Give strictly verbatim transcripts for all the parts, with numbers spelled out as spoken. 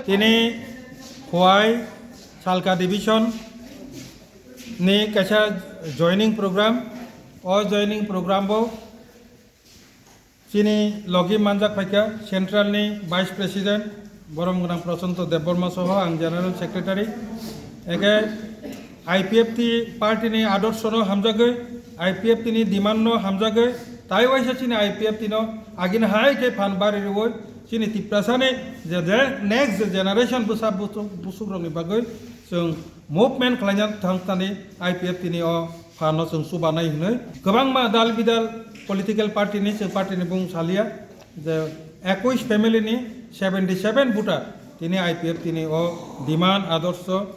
Tini Khowai Salka Division ni kaisa joining program. O joining program bo chini logi manjak phaikha Central ni Vice President borom gwnang Prashanto Debbarma soho ang General Secretary. Eke I P F T party ni adorsho no hamjagwi, I P F T ni demand no hamjagwi, tai waisa chini I P F T no agini hai khe phan bari rwui chini Tiprasa ni je, je next generation bwsa busuk, busuk rok ni bagwi chwng movement khlaina thang thani I P F T ni o phan no chwng chubanai hwnwi kwbangma dal bidal political party ni, chwng party ni bung salia je ekush family ni seventy seven voter tini I P F T ni o demand adorsho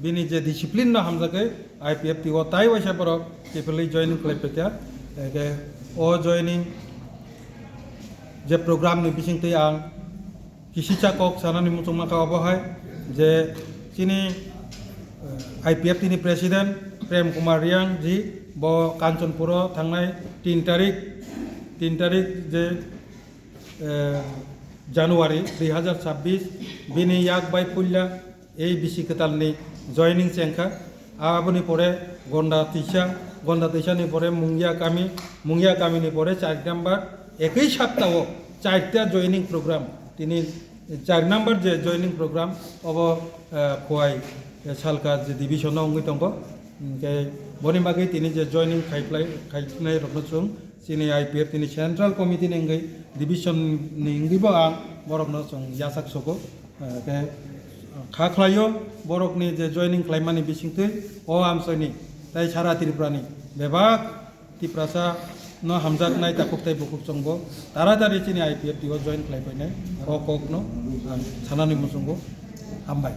bini je discipline no hamjagwi I P F T o tai waisa borok kiphilwi joining khlai paikha. Eke o joining je program ni bisingtwi ang kisisa kok sanani muchung mankha obo hai je chini, eh, I P F T ni president Prem Kumar Riang ji bo Kanchanpur o thangnai tin tarik, tin tarik je, eh, January dui hazar chabbish bini yak bai puila ei bisi kwtal ni joining chengkha. Aboni pore Gonda Tisa, Gonda Tisa ni pore Mungia kami, Mungia kami ni pore char number ekoi sapta o charta joining program. Tini char number je joining program obo, eh, Khowai, eh, Salka je division o wngwi tongo. Hwnkhe boni bagwi tini je joining khaiplai, khainai rokno chwng chini I P F T ni central committee ni wngwi division ni wngwi bo ang borokno chwng yachak sogo. Eh, khe kha khlaio borokni je joining khlaimani bisingtwi o amsoini tei sara Tripura ni bebak Tiprasa no hamjaknai takhuk tei bukhuk chwngbo taratari chini I P F T o join khlai painai o kokno ang sanani muchungo. Hambai.